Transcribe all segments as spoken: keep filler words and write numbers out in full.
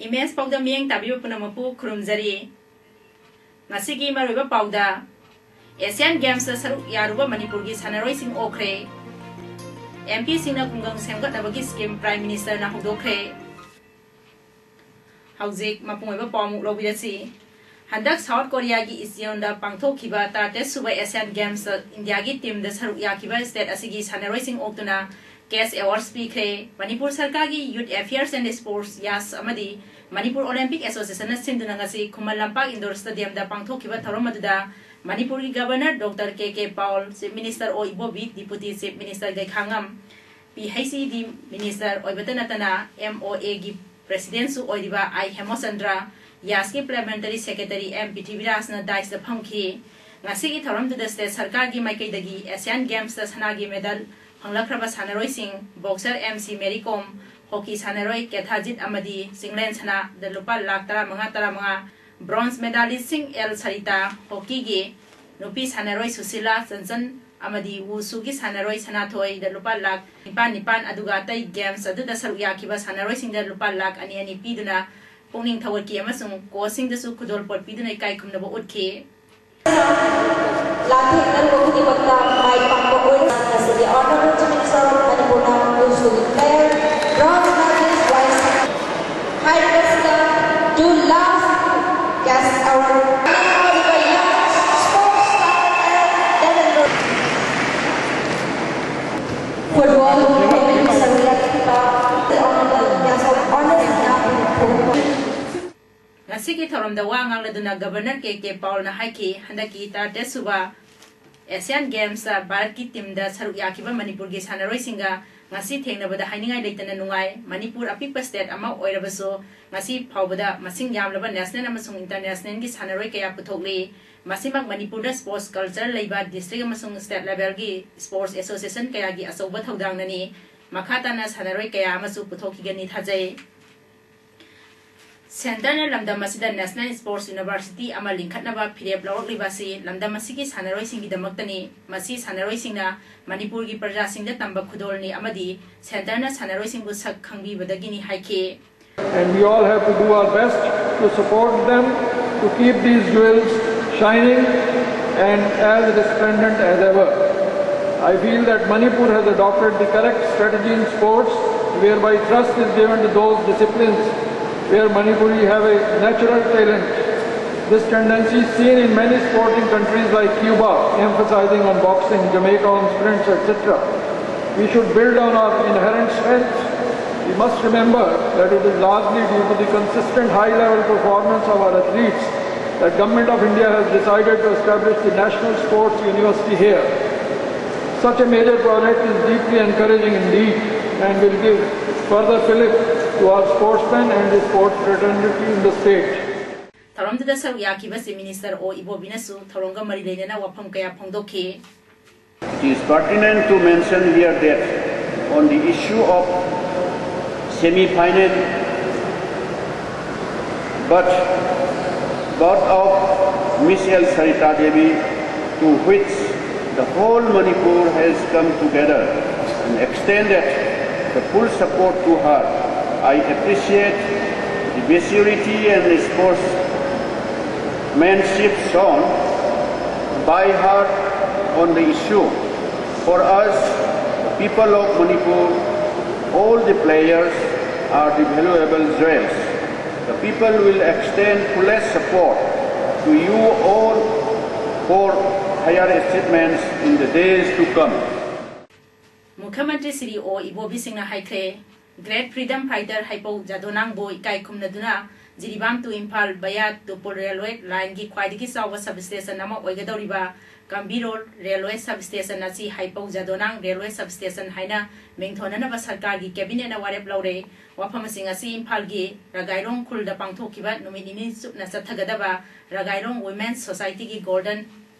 Image ꯄꯥꯎꯗꯝ ꯃꯤꯠꯌꯦꯡ ꯇꯥꯕꯤꯕ ꯄꯨꯝꯅꯃꯛꯄꯨ ꯈꯨꯔꯨꯝꯖꯔꯤ꯫ ꯉꯁꯤꯒꯤ ꯃꯔꯨꯑꯣꯏꯕ ꯄꯥꯎꯗ, ꯑꯦꯁꯤꯌꯥꯟ ꯒꯦꯝꯁꯇ ꯁꯔꯨꯛ ꯌꯥꯔꯨꯕ ꯃꯅꯤꯄꯨꯔꯒꯤ ꯁꯥꯟꯅꯔꯣꯏꯁꯤꯡ ꯑꯣꯛꯈ꯭ꯔꯦ꯫ ꯑꯦꯝ ꯄꯤꯁꯤꯡꯅ ꯈꯨꯡꯒꯪ ꯁꯦꯝꯒꯠꯅꯕꯒꯤ ꯁ꯭ꯀꯤꯝ ꯄ꯭ꯔꯥꯏꯝ ꯃꯤꯅꯤꯁꯇꯔꯅ ꯍꯧꯗꯣꯛꯈ꯭ꯔꯦ꯫ ꯍꯧꯖꯤꯛ ꯃꯄꯨꯡ ꯑꯣꯏꯕ ꯄꯥꯎ ꯑꯃꯨꯛ ꯂꯧꯕꯤꯔꯁꯤ꯫ ꯍꯟꯗꯛ ꯁꯥꯎꯠ ꯀꯣꯔꯤꯌꯥꯒꯤ ꯏꯆꯤꯌꯣꯟꯗ ꯄꯥꯡꯊꯣꯛꯈꯤꯕ ꯇꯔꯥꯇꯔꯦꯠ ꯁꯨꯕ ꯑꯦꯁꯤꯌꯥꯟ ꯒꯦꯝꯁꯇ ꯏꯟꯗꯤꯌꯥꯒꯤ ꯇꯤꯝꯗ ꯁꯔꯨꯛ ꯌꯥꯈꯤꯕ ꯁ꯭ꯇꯦꯠ ꯑꯁꯤꯒꯤ ꯁꯥꯟꯅꯔꯣꯏꯁꯤꯡ ꯑꯣꯛꯇꯨꯅ ꯀꯦꯁ ꯑꯦꯋꯥꯔꯗꯁ ꯄꯤꯈ꯭ꯔꯦ꯫ ꯃꯅꯤꯄꯨꯔ ꯁꯔꯀꯥꯔꯒꯤ ꯌꯨꯠ ꯑꯦꯐꯤꯌꯔꯁ ꯑꯦꯟ ꯁ꯭ꯄꯣꯔꯠꯁ, ꯌꯥꯁ, ꯑꯃꯗꯤ ꯃꯅꯤꯄꯨꯔ ꯑꯣꯂꯦꯝꯄꯤꯛ ꯑꯦꯁꯣꯁꯤꯌꯦꯁꯟꯅ ꯁꯤꯟꯗꯨꯅ ꯉꯁꯤ ꯈꯨꯃꯟ ꯂꯝꯄꯥꯛ ꯏꯟꯗꯣꯔ ꯁ꯭ꯇꯦꯗꯤꯌꯝꯗ ꯄꯥꯡꯊꯣꯛꯈꯤꯕ ꯊꯧꯔꯝ ꯑꯗꯨꯗ ꯃꯅꯤꯄꯨꯔꯒꯤ governor doctor K K Paul, chief minister O Ibobi, deputy chief minister Gaikhangam, P H E D minister ꯑꯣꯏꯕꯇ ꯅꯠꯇꯅ ꯑꯦꯝ ꯑꯣ ꯑꯦꯒꯤ ꯄ꯭ꯔꯦꯁꯤꯗꯦꯟꯠꯁꯨ ꯑꯣꯏꯔꯤꯕ ꯑꯥꯏ ꯍꯦꯃꯣꯆꯟꯗ꯭ꯔ, ꯌꯥꯁꯀꯤ ꯄꯥꯔꯂꯤꯌꯥꯃꯦꯟꯇꯔꯤ ꯁꯦꯀ꯭ꯔꯦꯇꯔꯤ ꯑꯦꯝ ꯄ꯭ꯔꯤꯊꯤꯕꯤꯔꯥꯖꯅ ꯗꯥꯏꯁꯇ ꯐꯝꯈꯤ꯫ ꯉꯁꯤꯒꯤ ꯊꯧꯔꯝꯗꯨꯗ ꯁ꯭ꯇꯦꯠ ꯁꯔꯀꯥꯔꯒꯤ ꯃꯥꯏꯀꯩꯗꯒꯤ ꯑꯦꯁꯤꯌꯥꯟ ꯒꯦꯝꯁꯇ ꯁꯅꯥꯒꯤ ꯃꯦꯗꯜ ꯐꯪꯂꯛꯈ꯭ꯔꯕ ꯁꯥꯟꯅꯔꯣꯏꯁꯤꯡ, ꯕꯣꯛꯁꯔ ꯑꯦꯝ ꯁꯤ ꯃꯦꯔꯤ ꯀꯣꯝ, ꯍꯣꯀꯤ ꯁꯥꯟꯅꯔꯣꯏ ꯀꯦꯊꯥꯖꯤꯠ ꯑꯃꯗꯤ ꯆꯤꯡꯂꯦꯟ ꯁꯅꯥꯗ ꯂꯨꯄꯥ ꯂꯥꯈ ꯇꯔꯥꯃꯉꯥ, ꯇꯔꯥꯃꯉꯥ, ꯕ꯭ꯔꯣꯟꯖ ꯃꯦꯗꯥꯂꯤꯁꯁꯤꯡ ꯑꯦꯜ ꯁꯔꯤꯇꯥ, ꯍꯣꯀꯤꯒꯤ ꯅꯨꯄꯤ ꯁꯥꯟꯅꯔꯣꯏ ꯁꯨꯁꯤꯂꯥ ꯆꯟꯆꯟ ꯑꯃꯗꯤ ꯋꯨꯁꯨꯒꯤ ꯁꯥꯟꯅꯔꯣꯏ ꯁꯅꯥꯊꯣꯏꯗ ꯂꯨꯄꯥ ꯂꯥꯈ ꯅꯤꯄꯥꯟ ꯅꯤꯄꯥꯟ, ꯑꯗꯨꯒ ꯑꯇꯩ ꯒꯦꯝꯁ ꯑꯗꯨꯗ ꯁꯔꯨꯛ ꯌꯥꯈꯤꯕ ꯁꯥꯟꯅꯔꯣꯏꯁꯤꯡꯗ ꯂꯨꯄꯥ ꯂꯥꯈ ꯑꯅꯤ ꯑꯅꯤ ꯄꯤꯗꯨꯅ ꯄꯨꯛꯅꯤꯡ ꯊꯧꯒꯠꯈꯤ ꯑꯃꯁꯨꯡ ꯀꯣꯆꯁꯤꯡꯗꯁꯨ ꯈꯨꯗꯣꯜꯄꯣꯠ ꯄꯤꯗꯨꯅ ꯏꯀꯥꯏ ꯈꯨꯝꯅꯕ ꯎꯠꯈꯤ꯫ ꯂꯥꯟꯊꯦꯡꯅꯔꯨꯕ ꯈꯨꯗꯤꯡꯃꯛꯇ ꯃꯥꯏ ꯄꯥꯛꯄ ꯑꯣꯏꯅ ꯉꯁꯤꯒꯤ Honourable Chief Minister of Manipurꯅ ꯋꯨꯁꯨꯒꯤ player bronze medalist ꯋꯥꯏꯁꯤ ꯍꯥꯏꯔꯤꯕꯁꯤꯗ to last guest our ꯍꯥꯏꯔꯤꯕ young sports star L Devendro. Football ꯁꯔꯨꯛ ꯌꯥꯈꯤꯕ Honourable Yasop Honest ꯉꯁꯤꯒꯤ ꯊꯧꯔꯝꯗ ꯋꯥ ꯉꯥꯡꯂꯗꯨꯅ ꯒꯕꯔꯅꯔ ꯀꯦ ꯀꯦ ꯄꯥꯎꯜꯅ ꯍꯥꯏꯈꯤ, ꯍꯟꯗꯛꯀꯤ ꯇꯔꯥꯇꯔꯦꯠ ꯁꯨꯕ ꯑꯦꯁꯤꯌꯥꯟ ꯒꯦꯝꯁꯇ ꯚꯥꯔꯠꯀꯤ ꯇꯤꯝꯗ ꯁꯔꯨꯛ ꯌꯥꯈꯤꯕ ꯃꯅꯤꯄꯨꯔꯒꯤ ꯁꯥꯟꯅꯔꯣꯏꯁꯤꯡꯒ ꯉꯁꯤ ꯊꯦꯡꯅꯕꯗ ꯍꯥꯏꯅꯤꯡꯉꯥꯏ ꯂꯩꯇꯅ ꯅꯨꯡꯉꯥꯏ꯫ ꯃꯅꯤꯄꯨꯔ ꯑꯄꯤꯛꯄ state ꯑꯃ ꯑꯣꯏꯔꯕꯁꯨ ꯉꯁꯤ ꯐꯥꯎꯕꯗ ꯃꯁꯤꯡ ꯌꯥꯝꯂꯕ national ꯑꯃꯁꯨꯡ internationalꯒꯤ ꯁꯥꯟꯅꯔꯣꯏ ꯀꯌꯥ ꯄꯨꯊꯣꯛꯂꯤ꯫ ꯃꯁꯤꯃꯛ ꯃꯅꯤꯄꯨꯔꯗ sports culture ꯂꯩꯕ district ꯑꯃꯁꯨꯡ state levelꯒꯤ sports association ꯀꯌꯥꯒꯤ ꯑꯆꯧꯕ ꯊꯧꯗꯥꯡꯅꯅꯤ꯫ ꯃꯈꯥ ꯇꯥꯅ ꯁꯥꯟꯅꯔꯣꯏ ꯀꯌꯥ ꯑꯃꯁꯨ ꯄꯨꯊꯣꯛꯈꯤꯒꯅꯤ ꯊꯥꯖꯩ꯫ Centreꯅ ꯂꯝꯗꯝ ꯑꯁꯤꯗ National Sports University ꯑꯃ ꯂꯤꯡꯈꯠꯅꯕ ꯐꯤꯔꯦꯞ ꯂꯧꯔꯛꯂꯤꯕ ꯑꯁꯤ ꯂꯝꯗꯝ ꯑꯁꯤꯒꯤ ꯁꯥꯟꯅꯔꯣꯏꯁꯤꯡꯒꯤꯗꯃꯛꯇꯅꯤ꯫ ꯃꯁꯤ ꯁꯥꯟꯅꯔꯣꯏꯁꯤꯡꯅ ꯃꯅꯤꯄꯨꯔꯒꯤ ꯄ꯭ꯔꯖꯥꯁꯤꯡꯗ ꯇꯝꯕ ꯈꯨꯗꯣꯜꯅꯤ ꯑꯃꯗꯤ Centreꯅ ꯁꯥꯟꯅꯔꯣꯏꯁꯤꯡꯕꯨ ꯁꯛ ꯈꯪꯕꯤꯕꯗꯒꯤꯅꯤ ꯍꯥꯏꯈꯤ꯫ And we all have to do our best to support them, to keep these jewels shining and as resplendent as ever. I feel that Manipur has adopted the correct strategy in sports, whereby thrust is given to those disciplines where Manipuri have a natural talent. This tendency is seen in many sporting countries like Cuba, emphasizing on boxing, Jamaica on sprints, et cetera. We should build on our inherent strengths. We must remember that it is largely due to the consistent high-level performance of our athletes that Government of India has decided to establish the National Sports University here. Such a major project is deeply encouraging indeed and will give further fillip to our sportsmen and the sports fraternity in the state. ꯊꯧꯔꯝꯗꯨꯗ ꯁꯔꯨꯛ ꯌꯥꯈꯤꯕ Chief Minister ꯑꯣ ꯏꯕꯣꯕꯤꯅꯁꯨ ꯊꯧꯔꯝꯒ ꯃꯔꯤ ꯂꯩꯅꯅ ꯋꯥꯐꯝ ꯀꯌꯥ ꯐꯣꯡꯗꯣꯛꯈꯤ꯫ It is pertinent to mention here that on the issue of semi-final bout, bout of Miss L Sarita Devi, to which the whole Manipur has come together and extended the full support to her, I appreciate the maturity and sportsmanship shown by her on the issue. For us, the people of Manipur, all the players are the valuable jewels. The people will extend fullest support to you all for higher achievements in the days to come. ꯃꯨꯈ꯭ꯌ ꯃꯟꯇ꯭ꯔꯤ ꯁ꯭ꯔꯤ ꯑꯣ ꯏꯕꯣꯕꯤ ꯁꯤꯡꯅ ꯍꯥꯏꯈ꯭ꯔꯦ꯫ Great Freedom Fighter ꯍꯩꯄꯧ ꯖꯥꯗꯣꯅꯥꯡꯕꯨ ꯏꯀꯥꯏ ꯈꯨꯝꯅꯗꯨꯅ Jiribam to Imphal via ꯇꯨꯄꯨꯜ railway lineꯒꯤ ꯈ꯭ꯋꯥꯏꯗꯒꯤ ꯆꯥꯎꯕ substation ꯑꯃ ꯑꯣꯏꯒꯗꯧꯔꯤꯕ ꯀꯥꯝꯕꯤꯔꯣ railway sub station ꯑꯁꯤ ꯍꯩꯄꯧ ꯖꯥꯗꯣꯅꯥꯡ railway sub station ꯍꯥꯏꯅ ꯃꯤꯡꯊꯣꯟꯅꯅꯕ ꯁꯔꯀꯥꯔꯒꯤ ꯀꯦꯕꯤꯅꯦꯠꯅ ꯋꯥꯔꯦꯞ ꯂꯧꯔꯦ꯫ ꯋꯥꯐꯝꯁꯤꯡ ꯑꯁꯤ ꯏꯝꯐꯥꯜꯒꯤ ꯔꯒꯥꯏꯔꯣꯡ ꯈꯨꯜꯗ ꯄꯥꯡꯊꯣꯛꯈꯤꯕ ꯅꯨꯃꯤꯠ ꯅꯤꯅꯤ ꯆꯨꯞꯅ ꯆꯠꯊꯒꯗꯕ ꯔꯒꯥꯏꯔꯣꯡ ꯋꯨꯃꯦꯟꯁ ꯁꯣꯁꯥꯏꯇꯤꯒꯤ ꯒꯣꯜꯗꯟ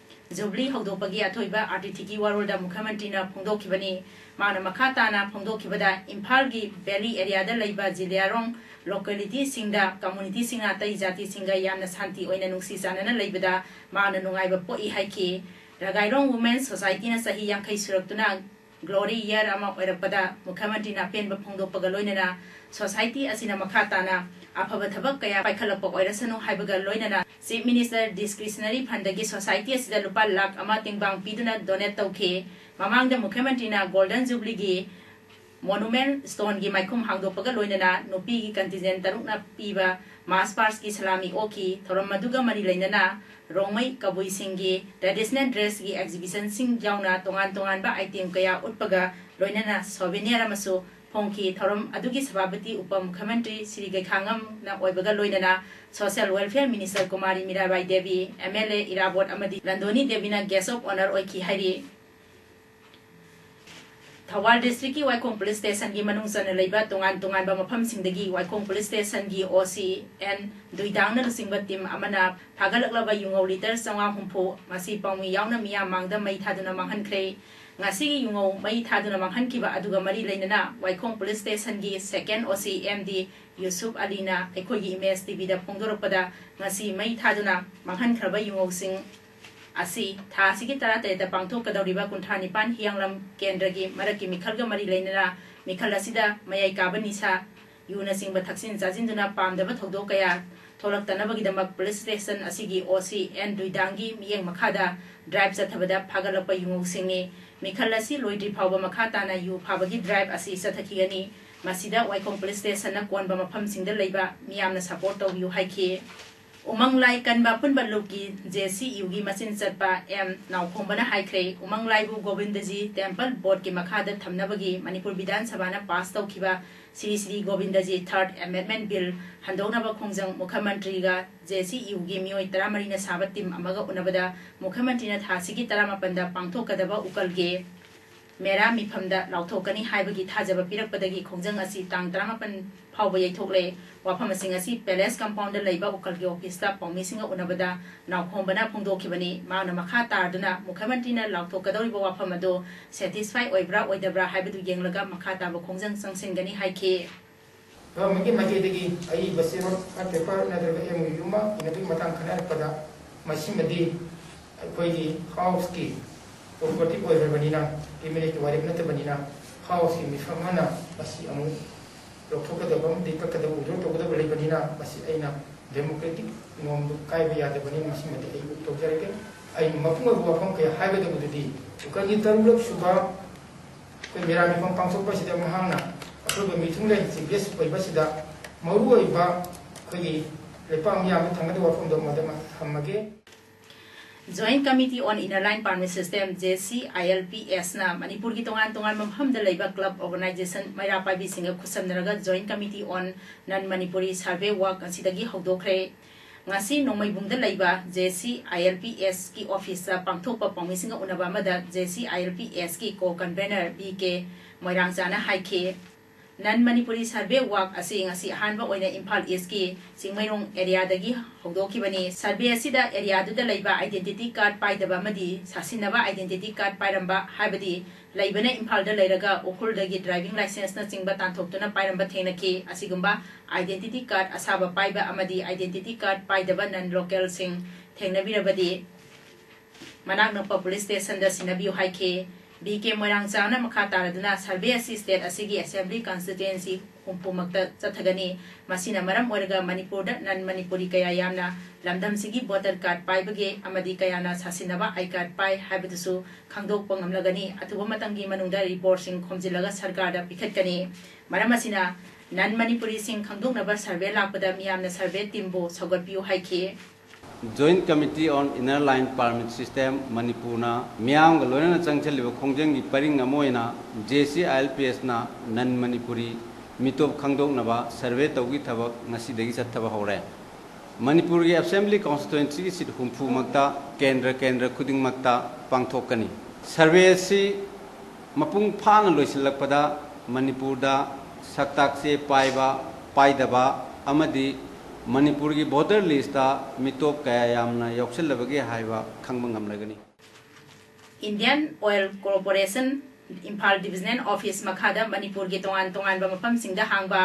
ꯖꯨꯕꯂꯤ ꯍꯧꯗꯣꯛꯄꯒꯤ ꯑꯊꯣꯏꯕ ꯑꯥꯇꯤꯊꯤꯒꯤ ꯋꯥꯔꯣꯜꯗ ꯃꯨꯈ꯭ꯌꯃꯟꯇ꯭ꯔꯤꯅ ꯐꯣꯡꯗꯣꯛꯈꯤꯕꯅꯤ꯫ ꯃꯥꯅ ꯃꯈꯥ ꯇꯥꯅ ꯐꯣꯡꯗꯣꯛꯈꯤꯕꯗ, ꯏꯝꯐꯥꯜꯒꯤ ꯚꯦꯂꯤ ꯑꯦꯔꯤꯌꯥꯗ ꯂꯩꯕ ꯖꯤꯂꯤꯌꯥꯔꯣꯡ ꯂꯣꯀꯦꯂꯤꯇꯤꯁꯤꯡꯗ ꯀꯝꯃꯨꯅꯤꯇꯤꯁꯤꯡꯅ ꯑꯇꯩ ꯖꯥꯇꯤꯁꯤꯡꯒ ꯌꯥꯝꯅ ꯁꯥꯟꯇꯤ ꯑꯣꯏꯅ ꯅꯨꯡꯁꯤ ꯆꯥꯟꯅꯅ ꯂꯩꯕꯗ ꯃꯥꯅ ꯅꯨꯡꯉꯥꯏꯕ ꯄꯣꯛꯏ ꯍꯥꯏꯈꯤ꯫ ꯔꯒꯥꯏꯔꯣꯡ ꯋꯨꯃꯦꯟ ꯁꯣꯁꯥꯏꯇꯤꯅ ꯆꯍꯤ ꯌꯥꯡꯈꯩ ꯁꯨꯔꯛꯇꯨꯅ ꯒ꯭ꯂꯣꯔꯤ ꯏꯌꯔ ꯑꯃ ꯑꯣꯏꯔꯛꯄꯗ ꯃꯨꯈ꯭ꯌꯃꯟꯇ꯭ꯔꯤꯅ ꯑꯄꯦꯟꯕ ꯐꯣꯡꯗꯣꯛꯄꯒ ꯂꯣꯏꯅꯅ ꯁꯣꯁꯥꯏꯇꯤ ꯑꯁꯤꯅ ꯃꯈꯥ ꯇꯥꯅ ꯑꯐꯕ ꯊꯕꯛ ꯀꯌꯥ ꯄꯥꯏꯈꯠꯂꯛꯄ ꯑꯣꯏꯔꯁꯅꯨ ꯍꯥꯏꯕꯒ ꯂꯣꯏꯅꯅ ꯆꯤꯐ ꯃꯤꯅꯤꯁꯇꯔ ꯗꯤꯁꯀ꯭ꯔꯤꯁꯅꯔꯤ ꯐꯟꯗꯒꯤ ꯁꯣꯁꯥꯏꯇꯤ ꯑꯁꯤꯗ ꯂꯨꯄꯥ ꯂꯥꯈ ꯑꯃ ꯇꯦꯡꯕꯥꯡ ꯄꯤꯗꯨꯅ ꯗꯣꯅꯦꯠ ꯇꯧꯈꯤ꯫ ꯃꯃꯥꯡꯗ ꯃꯨꯈ꯭ꯌꯃꯟꯇ꯭ꯔꯤꯅ ꯒꯣꯜꯗꯟ ꯖꯨꯕꯂꯤꯒꯤ ꯃꯣꯅꯨꯃꯦꯟ ꯁ꯭ꯇꯣꯟꯒꯤ ꯃꯥꯏꯈꯨꯝ ꯍꯥꯡꯗꯣꯛꯄꯒ ꯂꯣꯏꯅꯅ ꯅꯨꯄꯤꯒꯤ ꯀꯟꯇꯤꯟꯖꯦꯟ ꯇꯔꯨꯛꯅ ꯄꯤꯕ ꯃꯥꯔꯆ ꯄꯥꯁꯀꯤ ꯁꯂꯥꯃꯤ ꯑꯣꯛꯈꯤ꯫ ꯊꯧꯔꯝ ꯑꯗꯨꯒ ꯃꯔꯤ ꯂꯩꯅꯅ ꯔꯣꯡꯃꯩ ꯀꯕꯨꯏꯁꯤꯡꯒꯤ ꯇ꯭ꯔꯦꯗꯤꯁꯅꯦꯜ ꯗ꯭ꯔꯦꯁꯀꯤ ꯑꯦꯛꯖꯤꯕꯤꯁꯟꯁꯤꯡ ꯌꯥꯎꯅ ꯇꯣꯉꯥꯟ ꯇꯣꯉꯥꯟꯕ ꯑꯥꯏꯇꯦꯝ ꯀꯌꯥ ꯎꯠꯄꯒ ꯂꯣꯏꯅꯅ ꯁꯣꯚꯦꯅꯤꯌꯔ ꯑꯃꯁꯨ ꯐꯣꯡꯈꯤ꯫ ꯊꯧꯔꯝ ꯑꯗꯨꯒꯤ ꯁꯚꯥꯄꯇꯤ ꯎꯄ ꯃꯨꯈ꯭ꯌꯃꯟꯇ꯭ꯔꯤ ꯁ꯭ꯔꯤ ꯒꯩꯈꯥꯉꯝꯅ ꯑꯣꯏꯕꯒ ꯂꯣꯏꯅꯅ social welfare minister Kumari Mirabai Devi, M L A Irabot ꯑꯃꯗꯤ ꯂꯟꯗꯣꯅꯤ ꯗꯦꯕꯤꯅ ꯒꯦꯁ ꯑꯣꯐ ꯑꯣꯅꯔ ꯑꯣꯏꯈꯤ ꯍꯥꯏꯔꯤ꯫ ꯊꯧꯕꯥꯜ ꯗꯤꯁꯇ꯭ꯔꯤꯛꯀꯤ ꯋꯥꯏꯈꯣꯡ ꯄꯨꯂꯤꯁ ꯁ꯭ꯇꯦꯁꯟꯒꯤ ꯃꯅꯨꯡ ꯆꯟꯅ ꯂꯩꯕ ꯇꯣꯉꯥꯟ ꯇꯣꯉꯥꯟꯕ ꯃꯐꯝꯁꯤꯡꯗꯒꯤ ꯋꯥꯏꯈꯣꯡ ꯄꯨꯂꯤꯁ ꯁ꯭ꯇꯦꯁꯟꯒꯤ ꯑꯣ ꯁꯤ ꯑꯦꯟ ꯗꯨꯏꯗꯥꯡꯅ ꯂꯨꯆꯤꯡꯕ ꯇꯤꯝ ꯑꯃꯅ ꯐꯥꯒꯠꯂꯛꯂꯕ ꯌꯨꯉꯧ ꯂꯤꯇꯔ ꯆꯥꯝꯃꯉꯥ ꯍꯨꯝꯐꯨ, ꯃꯁꯤ ꯄꯥꯎꯃꯤ ꯌꯥꯎꯅ ꯃꯤꯌꯥꯝ ꯃꯥꯡꯗ ꯃꯩ ꯊꯥꯗꯨꯅ ꯃꯥꯡꯍꯟꯈ꯭ꯔꯦ꯫ ꯉꯁꯤꯒꯤ ꯌꯨꯉꯧ ꯃꯩ ꯊꯥꯗꯨꯅ ꯃꯥꯡꯍꯟꯈꯤꯕ ꯑꯗꯨꯒ ꯃꯔꯤ ꯂꯩꯅꯅ ꯋꯥꯏꯈꯣꯡ ꯄꯨꯂꯤꯁ ꯁ꯭ꯇꯦꯁꯟꯒꯤ ꯁꯦꯀꯦꯟ ꯑꯣ ꯁꯤ ꯑꯦꯝ ꯗꯤ ꯌꯨꯁꯨꯞ ꯑꯂꯤꯅ ꯑꯩꯈꯣꯏꯒꯤ ꯏꯃꯦꯖ ꯇꯤꯚꯤꯗ ꯐꯣꯡꯗꯣꯔꯛꯄꯗ, ꯉꯁꯤ ꯃꯩ ꯊꯥꯗꯨꯅ ꯃꯥꯡꯍꯟꯈ꯭ꯔꯕ ꯌꯨꯉꯧꯁꯤꯡ ꯑꯁꯤ ꯊꯥ ꯑꯁꯤꯒꯤ ꯇꯔꯥꯇꯔꯦꯠꯇ ꯄꯥꯡꯊꯣꯛꯀꯗꯧꯔꯤꯕ ꯀꯨꯟꯊ꯭ꯔꯥ ꯅꯤꯄꯥꯟ ꯍꯤꯌꯥꯡꯂꯝ ꯀꯦꯟꯗ꯭ꯔꯒꯤ ꯃꯔꯛꯀꯤ ꯃꯤꯈꯜꯒ ꯃꯔꯤ ꯂꯩꯅꯅ ꯃꯤꯈꯜ ꯑꯁꯤꯗ ꯃꯌꯥꯏ ꯀꯥꯕ ꯅꯤꯁꯥ, ꯌꯨꯅꯆꯤꯡꯕ ꯊꯛꯆꯤꯟ ꯆꯥꯁꯤꯟꯗꯨꯅ ꯄꯥꯝꯗꯕ ꯊꯧꯗꯣꯛ ꯀꯌꯥ ꯊꯣꯛꯂꯛꯇꯅꯕꯒꯤꯗꯃꯛ ꯄꯨꯂꯤꯁ ꯁ꯭ꯇꯦꯁꯟ ꯑꯁꯤꯒꯤ ꯑꯣ ꯁꯤ ꯑꯦꯟ ꯗꯨꯏꯗꯥꯡꯒꯤ ꯃꯤꯠꯌꯦꯡ ꯃꯈꯥꯗ ꯗ꯭ꯔꯥꯏꯚ ꯆꯠꯊꯕꯗ ꯐꯥꯒꯠꯂꯛꯄ ꯌꯨꯉꯧꯁꯤꯡꯅꯤ꯫ ꯃꯤꯈꯜ ꯑꯁꯤ ꯂꯣꯏꯗ꯭ꯔꯤ ꯐꯥꯎꯕ ꯃꯈꯥ ꯇꯥꯅ ꯌꯨ ꯐꯥꯕꯒꯤ ꯗ꯭ꯔꯥꯏꯚ ꯑꯁꯤ ꯆꯠꯊꯈꯤꯒꯅꯤ꯫ ꯃꯁꯤꯗ ꯋꯥꯏꯈꯣꯡ ꯄꯨꯂꯤꯁ ꯁ꯭ꯇꯦꯁꯟꯅ ꯀꯣꯟꯕ ꯃꯐꯝꯁꯤꯡꯗ ꯂꯩꯕ ꯃꯤꯌꯥꯝꯅ ꯁꯄꯣꯔꯠ ꯇꯧꯕꯤꯌꯨ ꯍꯥꯏꯈꯤ꯫ ꯎꯃꯪ ꯂꯥꯏ ꯀꯟꯕ ꯑꯄꯨꯟꯕ ꯂꯨꯞꯀꯤ ꯖꯦ ꯁꯤ ꯌꯨꯒꯤ ꯃꯆꯤꯟ ꯆꯠꯄ ꯑꯦꯝ ꯅꯥꯎꯈꯣꯝꯕꯅ ꯍꯥꯏꯈ꯭ꯔꯦ, ꯎꯃꯪ ꯂꯥꯏꯕꯨ ꯒꯣꯕꯤꯟꯗꯖꯤ ꯇꯦꯝꯄꯜ ꯕꯣꯔꯗꯀꯤ ꯃꯈꯥꯗ ꯊꯝꯅꯕꯒꯤ ꯃꯅꯤꯄꯨꯔ ꯕꯤꯙꯥꯟ ꯁꯚꯥꯅ ꯄꯥꯁ ꯇꯧꯈꯤꯕ ꯁ꯭ꯔꯤ ꯁ꯭ꯔꯤ ꯒꯣꯕꯤꯟꯗꯖꯤ ꯊꯥꯔꯠ ꯑꯦꯃꯦꯟꯗꯃꯦꯟ ꯕꯤꯜ ꯍꯟꯗꯣꯛꯅꯕ ꯈꯣꯡꯖꯪ ꯃꯨꯈ꯭ꯌ ꯃꯟꯇ꯭ꯔꯤꯒ ꯖꯦ ꯁꯤ ꯌꯨꯒꯤ ꯃꯤꯑꯣꯏ ꯇꯔꯥꯃꯔꯤꯅ ꯁꯥꯕ ꯇꯤꯝ ꯑꯃꯒ ꯎꯅꯕꯗ ꯃꯨꯈ꯭ꯌ ꯃꯟꯇ꯭ꯔꯤꯅ ꯊꯥ ꯑꯁꯤꯒꯤ ꯇꯔꯥꯃꯥꯄꯟꯗ ꯄꯥꯡꯊꯣꯛꯀꯗꯕ ꯎꯀꯜꯒꯤ ꯃꯦꯔꯥ ꯃꯤꯐꯝꯗ ꯂꯥꯎꯊꯣꯛꯀꯅꯤ ꯍꯥꯏꯕꯒꯤ ꯊꯥꯖꯕ ꯄꯤꯔꯛꯄꯗꯒꯤ ꯈꯣꯡꯖꯪ ꯑꯁꯤ ꯇꯥꯡ ꯇꯔꯥꯃꯥꯄꯟ ꯐꯥꯎꯕ ꯌꯩꯊꯣꯛꯂꯦ꯫ ꯋꯥꯐꯝꯁꯤꯡ ꯑꯁꯤ ꯄꯦꯂꯦꯁ ꯀꯝꯄꯥꯎꯟꯗ ꯂꯩꯕ ꯎꯀꯜꯒꯤ ꯑꯣꯐꯤꯁꯇ ꯄꯥꯎꯃꯤꯁꯤꯡꯒ ꯎꯅꯕꯗ ꯅꯥꯎꯈꯣꯝꯕꯅ ꯐꯣꯡꯗꯣꯛꯈꯤꯕꯅꯤ꯫ ꯃꯥꯅ ꯃꯈꯥ ꯇꯥꯗꯨꯅ ꯃꯨꯈ꯭ꯌ ꯃꯟꯇ꯭ꯔꯤꯅ ꯂꯥꯎꯊꯣꯛꯀꯗꯧꯔꯤꯕ ꯋꯥꯐꯝ ꯑꯗꯨ ꯁꯦꯇꯤꯁꯐꯥꯏ ꯑꯣꯏꯕ꯭ꯔꯥ ꯑꯣꯏꯗꯕ꯭ꯔꯥ ꯍꯥꯏꯕꯗꯨ ꯌꯦꯡꯂꯒ ꯃꯈꯥ ꯇꯥꯕ ꯈꯣꯡꯖꯪ ꯆꯪꯁꯤꯟꯒꯅꯤ ꯍꯥꯏꯈꯤ꯫ ꯒꯚꯔꯟꯃꯦꯟꯠꯀꯤ ꯃꯥꯏꯀꯩꯗꯒꯤ ꯑꯏꯕ ꯆꯦꯔꯣꯜ, ꯄꯦꯄꯔ ꯅꯠꯇ꯭ꯔꯒ ꯑꯦꯝ ꯑꯣ ꯌꯨ ꯑꯃ ꯏꯅꯕꯒꯤ ꯃꯇꯥꯡ ꯈꯟꯅꯔꯛꯄꯗ, ꯃꯁꯤꯃꯗꯤ ꯑꯩꯈꯣꯏꯒꯤ ꯍꯥꯎꯁꯀꯤ ꯄ꯭ꯔꯣꯄꯔꯇꯤ ꯑꯣꯏꯈ꯭ꯔꯕꯅꯤꯅ, ꯑꯦꯝ ꯑꯦꯜ ꯑꯦꯒꯤ ꯋꯥꯔꯦꯞ ꯅꯠꯇꯕꯅꯤꯅ, ꯍꯥꯎꯁꯀꯤ ꯃꯤꯐꯝ ꯑꯃꯅ ꯃꯁꯤ ꯑꯃꯨꯛ ꯂꯧꯊꯣꯛꯀꯗꯕ ꯑꯃꯗꯤ ꯀꯛꯀꯗꯕ, ꯋꯤꯗ꯭ꯔꯣ ꯇꯧꯒꯗꯕ ꯂꯩꯕꯅꯤꯅ, ꯃꯁꯤ ꯑꯩꯅ ꯗꯦꯃꯣꯀ꯭ꯔꯦꯇꯤꯛ ꯅꯣꯔꯝꯗꯨ ꯀꯥꯏꯕ ꯌꯥꯗꯕꯅꯤꯅ, ꯃꯁꯤꯃꯗꯤ ꯑꯩ ꯇꯧꯖꯔꯒꯦ꯫ ꯑꯩꯅ ꯃꯄꯨꯡ ꯑꯣꯏꯕ ꯋꯥꯐꯝ ꯀꯌꯥ ꯍꯥꯏꯒꯗꯕꯗꯨꯗꯤ, ꯎꯀꯜꯒꯤ ꯇꯔꯨꯛꯂꯛ ꯁꯨꯕ ꯑꯩꯈꯣꯏ ꯃꯦꯔꯥ ꯃꯤꯐꯝ ꯄꯥꯡꯊꯣꯛꯄ ꯑꯁꯤꯗ ꯃꯍꯥꯛꯅ ꯑꯀꯣꯏꯕ ꯃꯤꯊꯨꯡꯂꯦꯟ ꯆꯤꯡ ꯒꯦꯁ ꯑꯣꯏꯕꯁꯤꯗ ꯃꯔꯨꯑꯣꯏꯕ ꯑꯩꯈꯣꯏꯒꯤ ꯂꯩꯄꯥꯛ ꯃꯤꯌꯥꯝꯗ ꯊꯝꯒꯗꯕ ꯋꯥꯐꯝꯗꯣ ꯃꯗꯨꯃ ꯊꯝꯃꯒꯦ꯫ Joint Committee on Inner Line Permit System, J C I L P S, ꯅ ꯃꯅꯤꯄꯨꯔꯒꯤ ꯇꯣꯉꯥꯟ ꯇꯣꯉꯥꯟꯕ ꯃꯐꯝꯗ ꯂꯩꯕ club, organisation, ꯃꯩꯔꯥ ꯄꯥꯏꯕꯤꯁꯤꯡꯒ ꯈꯨꯠꯁꯝꯅꯔꯒ Joint Committee on Non Manipuri Survey Work ꯉꯁꯤꯗꯒꯤ ꯍꯧꯗꯣꯛꯈ꯭ꯔꯦ꯫ ꯉꯁꯤ ꯅꯣꯡꯃꯩꯕꯨꯡꯗ ꯂꯩꯕ J C I L P S ꯀꯤ ꯑꯣꯐꯤꯁꯇ ꯄꯥꯡꯊꯣꯛꯄ ꯄꯥꯎꯃꯤꯁꯤꯡꯒ ꯎꯅꯕ ꯑꯃꯗ J C I L P S ꯀꯤ co-convener B K ꯃꯣꯏꯔꯥꯡꯆꯥꯅ ꯍꯥꯏꯈꯤ, Non Manipuri Survey Work ꯑꯁꯤ ꯉꯁꯤ ꯑꯍꯥꯟꯕ ꯑꯣꯏꯅ ꯏꯝꯐꯥꯜ ꯏꯁꯀꯤ ꯆꯤꯡꯃꯩꯔꯣꯡ ꯑꯦꯔꯤꯌꯥꯗꯒꯤ ꯍꯧꯗꯣꯛꯈꯤꯕꯅꯤ꯫ Survey ꯑꯁꯤꯗ ꯑꯦꯔꯤꯌꯥꯗꯨꯗ ꯂꯩꯕ identity card ꯄꯥꯏꯗꯕ ꯑꯃꯗꯤ ꯁꯥꯁꯤꯟꯅꯕ identity card ꯄꯥꯏꯔꯝꯕ, ꯍꯥꯏꯕꯗꯤ ꯂꯩꯕꯅ ꯏꯝꯐꯥꯜꯗ ꯂꯩꯔꯒ ꯎꯈ꯭ꯔꯨꯜꯗꯒꯤ driving licenceꯅꯆꯤꯡꯕ ꯇꯥꯟꯊꯣꯛꯇꯨꯅ ꯄꯥꯏꯔꯝꯕ ꯊꯦꯡꯅꯈꯤ꯫ ꯑꯁꯤꯒꯨꯝꯕ identity card ꯑꯁꯥꯕ ꯄꯥꯏꯕ ꯑꯃꯗꯤ identity card ꯄꯥꯏꯗꯕ non localꯁꯤꯡ ꯊꯦꯡꯅꯕꯤꯔꯕꯗꯤ ꯃꯅꯥꯛ ꯅꯛꯄ police stationꯗ ꯁꯤꯟꯅꯕꯤꯌꯨ ꯍꯥꯏꯈꯤ꯫ B K ꯃꯣꯏꯔꯥꯡꯆꯥꯅ ꯃꯈꯥ ꯇꯥꯔꯗꯨꯅ survey ꯑꯁꯤ state ꯑꯁꯤꯒꯤ assembly constituency ꯍꯨꯝꯐꯨꯃꯛꯇ ꯆꯠꯊꯒꯅꯤ꯫ ꯃꯁꯤꯅ ꯃꯔꯝ ꯑꯣꯏꯔꯒ ꯃꯅꯤꯄꯨꯔꯗ non Manipuri ꯀꯌꯥ ꯌꯥꯝꯅ ꯂꯝꯗꯝꯁꯤꯒꯤ voter card ꯄꯥꯏꯕꯒꯦ ꯑꯃꯗꯤ ꯀꯌꯥꯅ ꯁꯥꯁꯤꯟꯅꯕ I card ꯄꯥꯏ ꯍꯥꯏꯕꯗꯨꯁꯨ ꯈꯪꯗꯣꯛꯄ ꯉꯝꯂꯒꯅꯤ꯫ ꯑꯊꯨꯕ ꯃꯇꯝꯒꯤ ꯃꯅꯨꯡꯗ reportꯁꯤꯡ ꯈꯣꯝꯖꯤꯜꯂꯒ ꯁꯔꯀꯥꯔꯗ ꯄꯤꯈꯠꯀꯅꯤ꯫ ꯃꯔꯝ ꯑꯁꯤꯅ ꯅꯟ ꯃꯅꯤꯄꯨꯔꯤꯁꯤꯡ ꯈꯪꯗꯣꯛꯅꯕ ꯁꯔꯚꯦ ꯂꯥꯛꯄꯗ ꯃꯤꯌꯥꯝꯅ ꯁꯔꯚꯦ ꯇꯤꯝꯕꯨ ꯁꯧꯒꯠꯄꯤꯌꯨ ꯍꯥꯏꯈꯤ꯫ Joint Committee on Inner Line Permit System ꯃꯅꯤꯄꯨꯔꯅ ꯃꯤꯌꯥꯝꯒ ꯂꯣꯏꯅꯅ ꯆꯪꯁꯤꯜꯂꯤꯕ ꯈꯣꯡꯖꯪꯒꯤ ꯄꯔꯤꯡ ꯑꯃ ꯑꯣꯏꯅ J C I L P ꯑꯦꯁꯅ ꯅꯟ ꯃꯅꯤꯄꯨꯔꯤ ꯃꯤꯇꯣꯞ ꯈꯪꯗꯣꯛꯅꯕ ꯁꯔꯚꯦ ꯇꯧꯕꯒꯤ ꯊꯕꯛ ꯉꯁꯤꯗꯒꯤ ꯆꯠꯊꯕ ꯍꯧꯔꯦ꯫ ꯃꯅꯤꯄꯨꯔꯒꯤ ꯑꯦꯁꯦꯝꯕ꯭ꯂꯤ ꯀꯣꯟꯁꯇꯤꯇ꯭ꯋꯦꯟꯁꯤꯒꯤ ꯁꯤꯠ ꯍꯨꯝꯐꯨꯃꯛꯇ ꯀꯦꯟꯗ꯭ꯔ ꯀꯦꯟꯗ꯭ꯔ ꯈꯨꯗꯤꯡꯃꯛꯇ ꯄꯥꯡꯊꯣꯛꯀꯅꯤ꯫ ꯁꯔꯚꯦ ꯑꯁꯤ ꯃꯄꯨꯡ ꯐꯥꯅ ꯂꯣꯏꯁꯤꯜꯂꯛꯄꯗ ꯃꯅꯤꯄꯨꯔꯗ ꯁꯛꯇꯥꯛ ꯆꯦ ꯄꯥꯏꯕ, ꯄꯥꯏꯗꯕ ꯑꯃꯗꯤ ꯃꯅꯤꯄꯨꯔꯒꯤ ꯚꯣꯇꯔ ꯂꯤꯁꯇ ꯃꯤꯇꯣꯞ ꯀꯌꯥ ꯌꯥꯝꯅ ꯌꯥꯎꯁꯤꯜꯂꯕꯒꯦ ꯍꯥꯏꯕ ꯈꯪꯕ ꯉꯝꯂꯒꯅꯤ꯫ Indian oil corporation Imphal divisional office ꯃꯈꯥꯗ ꯃꯅꯤꯄꯨꯔꯒꯤ ꯇꯣꯉꯥꯟ ꯇꯣꯉꯥꯟꯕ ꯃꯐꯝꯁꯤꯡꯗ ꯍꯥꯡꯕ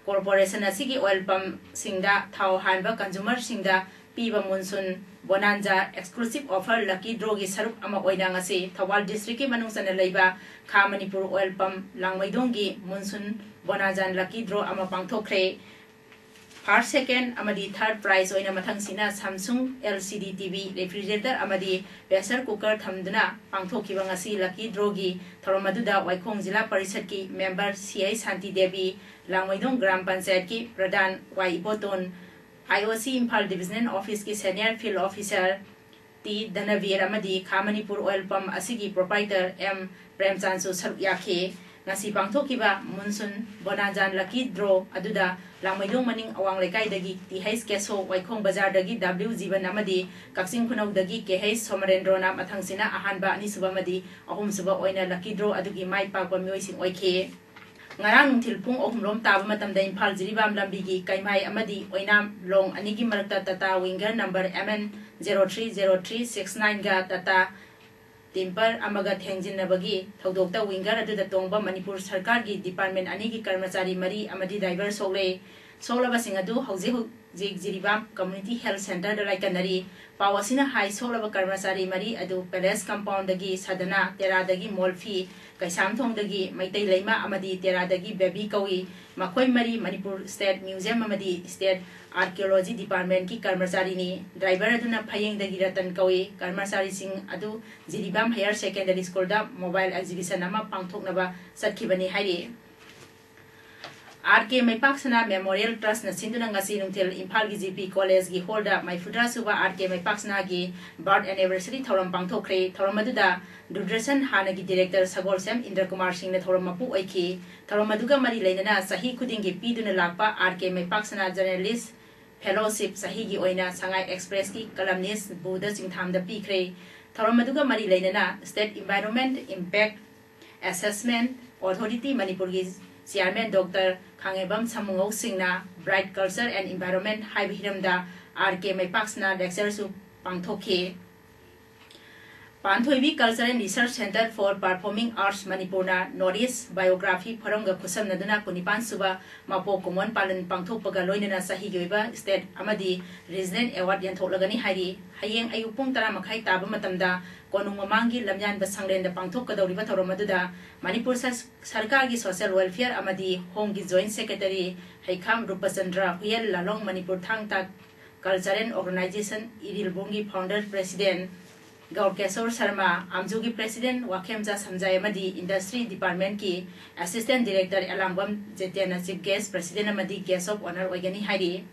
ꯀꯣꯔꯄꯣꯔꯦꯁꯟ ꯑꯁꯤꯒꯤ ꯑꯣꯏꯜ ꯄꯝꯁꯤꯡꯗ ꯊꯥꯎ ꯍꯥꯟꯕ ꯀꯟꯖꯨꯃꯔꯁꯤꯡꯗ ꯄꯤꯕ ꯃꯨꯟꯁꯨꯟ ꯕꯣꯅꯥꯟꯖꯥ ꯑꯦꯛꯁꯀ꯭ꯂꯨꯁꯤꯞ ꯑꯣꯐꯔ ꯂꯛꯀꯤ ꯗ꯭ꯔꯣꯒꯤ ꯁꯔꯨꯛ ꯑꯃ ꯑꯣꯏꯅ ꯉꯁꯤ ꯊꯧꯕꯥꯜ ꯗꯤꯁꯇ꯭ꯔꯤꯛꯀꯤ ꯃꯅꯨꯡ ꯆꯟꯅ ꯂꯩꯕ ꯈꯥ ꯃꯅꯤꯄꯨꯔ ꯑꯣꯏꯜ ꯄꯝ ꯂꯥꯡꯃꯩꯗꯣꯡꯒꯤ ꯃꯨꯟꯁꯨꯟ ꯕꯣꯅꯥꯟꯖꯥ ꯂꯛꯀꯤ ꯗ꯭ꯔꯣ ꯑꯃ ꯄꯥꯡꯊꯣꯛꯈ꯭ꯔꯦ꯫ ꯐꯥꯔꯁ, ꯁꯦꯀꯦꯟ ꯑꯃꯗꯤ ꯊꯥꯔꯠ ꯄ꯭ꯔꯥꯏꯖ ꯑꯣꯏꯅ ꯃꯊꯪꯁꯤꯅ ꯁꯥꯝꯁꯨꯡ L C D T V, refrigerator ꯑꯃꯗꯤ ꯄ꯭ꯔꯦꯁꯔ ꯀꯨꯀꯔ ꯊꯝꯗꯨꯅ ꯄꯥꯡꯊꯣꯛꯈꯤꯕ ꯉꯁꯤ ꯂꯛꯀꯤ ꯗ꯭ꯔꯣꯒꯤ ꯊꯧꯔꯝ ꯑꯗꯨꯗ ꯋꯥꯏꯈꯣꯡ ꯖꯤꯂꯥ ꯄꯔꯤꯁꯠꯀꯤ ꯃꯦꯝꯕꯔ ꯁꯤ ꯑꯩ ꯁꯥꯟꯇꯤ ꯗꯦꯕꯤ, ꯂꯥꯡꯃꯩꯗꯣꯡ ꯒ꯭ꯔꯥꯝ ꯄꯟꯆꯥꯌꯠꯀꯤ ꯄ꯭ꯔꯙꯥꯟ ꯋꯥꯏ ꯏꯕꯣꯇꯣꯟ, ꯑꯥꯏ ꯑꯣ ꯁꯤ ꯏꯝꯐꯥꯜ ꯗꯤꯕꯤꯖꯅꯦꯜ ꯑꯣꯐꯤꯁꯀꯤ ꯁꯦꯅꯤꯌꯔ ꯐꯤꯜꯗ ꯑꯣꯐꯤꯁꯥꯔ ꯇꯤ ꯙꯅꯕꯤꯔ ꯑꯃꯗꯤ ꯈꯥ ꯃꯅꯤꯄꯨꯔ ꯑꯣꯏꯜ ꯄꯝ ꯑꯁꯤꯒꯤ ꯄ꯭ꯔꯣꯄ꯭ꯔꯥꯏꯇꯔ ꯑꯦꯝ ꯄ꯭ꯔꯦꯝꯆꯥꯟꯁꯨ ꯁꯔꯨꯛ ꯌꯥꯈꯤ꯫ ꯉꯁꯤ ꯄꯥꯡꯊꯣꯛꯈꯤꯕ ꯃꯨꯟꯁꯨꯟ ꯕꯣꯅꯥꯟꯖꯥꯟ ꯂꯛꯀꯤ ꯗ꯭ꯔꯣ ꯑꯗꯨꯗ ꯂꯥꯡꯃꯩꯗꯣꯡ ꯃꯅꯤꯡ ꯑꯋꯥꯡ ꯂꯩꯀꯥꯏꯗꯒꯤ ꯇꯤ ꯍꯩꯆ ꯀꯦꯁꯣ, ꯋꯥꯏꯈꯣꯡ ꯕꯖꯥꯔꯗꯒꯤ ꯗꯕ꯭ꯂꯤꯎ ꯖꯤꯕꯟ ꯑꯃꯗꯤ ꯀꯛꯆꯤꯡ ꯈꯨꯅꯧꯗꯒꯤ ꯀꯦ ꯍꯩꯆ ꯁꯣꯃꯔꯦꯟꯗ꯭ꯔꯣꯅ ꯃꯊꯪꯁꯤꯅ ꯑꯍꯥꯟꯕ, ꯑꯅꯤꯁꯨꯕ ꯑꯃꯗꯤ ꯑꯍꯨꯝꯁꯨꯕ ꯑꯣꯏꯅ ꯂꯛꯀꯤ ꯗ꯭ꯔꯣ ꯑꯗꯨꯒꯤ ꯃꯥꯏ ꯄꯥꯛꯄ ꯃꯤꯑꯣꯏꯁꯤꯡ ꯑꯣꯏꯈꯤ꯫ ꯉꯔꯥꯡ ꯅꯨꯡꯊꯤꯜ ꯄꯨꯡ ꯑꯍꯨꯝ ꯔꯣꯝ ꯇꯥꯕ ꯃꯇꯝꯗ ꯏꯝꯐꯥꯜ ꯖꯤꯔꯤꯕꯥꯝ ꯂꯝꯕꯤꯒꯤ ꯀꯩꯃꯥꯏ ꯑꯃꯗꯤ ꯑꯣꯏꯅꯥꯝ ꯂꯣꯡ ꯑꯅꯤꯒꯤ ꯃꯔꯛꯇ Tata winger number M N zero three zero three six ꯅꯥꯏꯟꯒ ꯇꯥꯇꯥ ꯇꯤꯝꯄꯔ ꯑꯃꯒ ꯊꯦꯡꯖꯤꯟꯅꯕꯒꯤ ꯊꯧꯗꯣꯛꯇ ꯋꯤꯡꯒꯔ ꯑꯗꯨꯗ ꯇꯣꯡꯕ ꯃꯅꯤꯄꯨꯔ ꯁꯔꯀꯥꯔꯒꯤ ꯗꯤꯄꯥꯔꯠꯃꯦꯟ ꯑꯅꯤꯒꯤ ꯀꯔꯃꯆꯥꯔꯤ ꯃꯔꯤ ꯑꯃꯗꯤ ꯗ꯭ꯔꯥꯏꯚꯔ ꯁꯣꯛꯂꯦ꯫ ꯁꯣꯛꯂꯕꯁꯤꯡ ꯑꯗꯨ ꯍꯧꯖꯤꯛ ꯍꯧꯖꯤꯛ ꯖꯤꯔꯤꯕꯥꯝ ꯀꯝꯃ꯭ꯌꯨꯅꯤꯇꯤ ꯍꯦꯜꯊ ꯁꯦꯟꯇꯔꯗ ꯂꯥꯏꯀꯠꯅꯔꯤ꯫ ꯄꯥꯎ ꯑꯁꯤꯅ ꯍꯥꯏ, ꯁꯣꯛꯂꯕ ꯀꯔꯃꯆꯥꯔꯤ ꯃꯔꯤ ꯑꯗꯨ ꯄꯦꯂꯦꯁ ꯀꯝꯄꯥꯎꯟꯗꯒꯤ ꯁꯗꯅꯥ, ꯇꯦꯔꯥꯗꯒꯤ ꯃꯣꯜꯐꯤ, ꯀꯩꯁꯥꯝꯊꯣꯡꯗꯒꯤ ꯃꯩꯇꯩ ꯂꯩꯃ ꯑꯃꯗꯤ ꯇꯦꯔꯥꯗꯒꯤ ꯕꯦꯕꯤ ꯀꯧꯏ꯫ ꯃꯈꯣꯏ ꯃꯔꯤ ꯃꯅꯤꯄꯨꯔ ꯁ꯭ꯇꯦꯠ ꯃ꯭ꯌꯨꯖꯤꯌꯝ ꯑꯃꯗꯤ ꯁ꯭ꯇꯦꯠ ꯑꯥꯔꯀꯤꯑꯣꯂꯣꯖꯤ ꯗꯤꯄꯥꯔꯠꯃꯦꯟꯠꯀꯤ ꯀꯔꯃꯆꯥꯔꯤꯅꯤ꯫ ꯗ꯭ꯔꯥꯏꯚꯔ ꯑꯗꯨꯅ ꯐꯌꯦꯡꯗꯒꯤ ꯔꯇꯟ ꯀꯧꯏ꯫ ꯀꯔꯃꯆꯥꯔꯤꯁꯤꯡ ꯑꯗꯨ ꯖꯤꯔꯤꯕꯥꯝ ꯍꯥꯌꯔ ꯁꯦꯀꯦꯟꯗꯔꯤ ꯁ꯭ꯀꯨꯜꯗ ꯃꯣꯕꯥꯏꯜ ꯑꯦꯛꯖꯤꯕꯤꯁꯟ ꯑꯃ ꯄꯥꯡꯊꯣꯛꯅꯕ ꯆꯠꯈꯤꯕꯅꯤ ꯍꯥꯏꯔꯤ꯫ ꯑꯥꯔ ꯀꯦ ꯃꯩꯄꯥꯛꯁꯅꯥ Memorial Trustꯅ ꯁꯤꯟꯗꯨꯅ ꯉꯁꯤ ꯅꯨꯡꯊꯤꯜ ꯏꯝꯐꯥꯜꯒꯤ ꯖꯤ ꯄꯤ ꯀꯣꯂꯦꯖꯒꯤ ꯍꯣꯜꯗ ꯃꯔꯤꯐꯨꯇꯔꯥ ꯁꯨꯕ ꯑꯥꯔ ꯀꯦ ꯃꯩꯄꯥꯛꯁꯅꯥꯒꯤ birth anniversary ꯊꯧꯔꯝ ꯄꯥꯡꯊꯣꯛꯈ꯭ꯔꯦ꯫ ꯊꯧꯔꯝ ꯑꯗꯨꯗ ꯗꯨꯔꯗꯔꯁꯟ ꯍꯥꯟꯅꯒꯤ ꯗꯤꯔꯦꯛꯇꯔ ꯁꯒꯣꯜꯁꯦꯝ ꯏꯟꯗ꯭ꯔꯀꯨꯃꯥꯔ ꯁꯤꯡꯅ ꯊꯧꯔꯝ ꯃꯄꯨ ꯑꯣꯏꯈꯤ꯫ ꯊꯧꯔꯝ ꯑꯗꯨꯒ ꯃꯔꯤ ꯂꯩꯅꯅ ꯆꯍꯤ ꯈꯨꯗꯤꯡꯒꯤ ꯄꯤꯗꯨꯅ ꯂꯥꯛꯄ ꯑꯥꯔ ꯀꯦ ꯃꯩꯄꯥꯛꯁꯅꯥ Journalist Fellowship ꯆꯍꯤꯒꯤ ꯑꯣꯏꯅ ꯁꯉꯥꯏ ꯑꯦꯛꯁꯄ꯭ꯔꯦꯁꯀꯤ columnist ꯕꯨꯙ ꯆꯤꯡꯊꯥꯝꯗ ꯄꯤꯈ꯭ꯔꯦ꯫ ꯊꯧꯔꯝ ꯑꯗꯨꯒ ꯃꯔꯤ ꯂꯩꯅꯅ State Environment Impact Assessment Authority ꯃꯅꯤꯄꯨꯔꯒꯤ ꯆꯤꯌꯥꯔꯃꯦꯟ ꯗꯣꯛꯇꯔ ꯈꯥꯉꯦꯝꯕꯝ ꯁꯥꯃꯨꯉꯧ ꯁꯤꯡꯅ Bright Culture and Environment ꯍꯥꯏꯕ ꯍꯤꯔꯝꯗ ꯑꯥꯔ ꯀꯦ ꯃꯩꯄꯥꯛꯁꯅꯥ lectureꯁꯨ ꯄꯥꯡꯊꯣꯛꯈꯤ꯫ ꯄꯥꯟꯊꯣꯏꯕꯤ Culture and Research Centre for Performing Arts ꯃꯅꯤꯄꯨꯔꯅ North East Biography Forumꯒ ꯈꯨꯠꯁꯝꯅꯗꯨꯅ ꯀꯨꯟꯅꯤꯄꯥꯟ ꯁꯨꯕ ꯃꯄꯣꯛ ꯀꯨꯝꯑꯣꯟ ꯄꯥꯂꯟ ꯄꯥꯡꯊꯣꯛꯄꯒ ꯂꯣꯏꯅꯅ ꯆꯍꯤꯒꯤ ꯑꯣꯏꯕ state ꯑꯃꯗꯤ regional award ꯌꯦꯟꯊꯣꯛꯂꯒꯅꯤ ꯍꯥꯏꯔꯤ꯫ ꯍꯌꯦꯡ ꯑꯌꯨꯛ ꯄꯨꯡ ꯇꯔꯥ ꯃꯈꯥꯏ ꯇꯥꯕ ꯃꯇꯝꯗ ꯀꯣꯅꯨꯡ ꯃꯃꯥꯡꯒꯤ ꯂꯝꯌꯥꯟꯕ ꯁꯪꯂꯦꯟꯗ ꯄꯥꯡꯊꯣꯛꯀꯗꯧꯔꯤꯕ ꯊꯧꯔꯝ ꯑꯗꯨꯗ ꯃꯅꯤꯄꯨꯔ ꯁꯔ-, ꯁꯔꯀꯥꯔꯒꯤ Social Welfare ꯑꯃꯗꯤ Homeꯒꯤ Joint Secretary ꯍꯩꯈꯥꯝ ꯔꯨꯄꯆꯟꯗ꯭ꯔ, ꯍꯨꯌꯦꯜ ꯂꯥꯂꯣꯡ ꯃꯅꯤꯄꯨꯔ ꯊꯥꯡ ꯇꯥ Cultural Organisation ꯏꯔꯤꯜꯕꯨꯡꯒꯤ founder president ꯒꯧꯔꯀꯦꯁꯣꯔ Sharma, ꯑꯝꯖꯨꯒꯤ president ꯋꯥꯈꯦꯝꯖꯥ ꯁꯝꯖꯥꯏ ꯑꯃꯗꯤ industry departmentꯀꯤ assistant director ꯑꯦꯂꯥꯡꯕꯝ ꯖꯦꯇꯦꯟꯅ chief guest, president ꯑꯃꯗꯤ guest of honour ꯑꯣꯏꯒꯅꯤ ꯍꯥꯏꯔꯤ꯫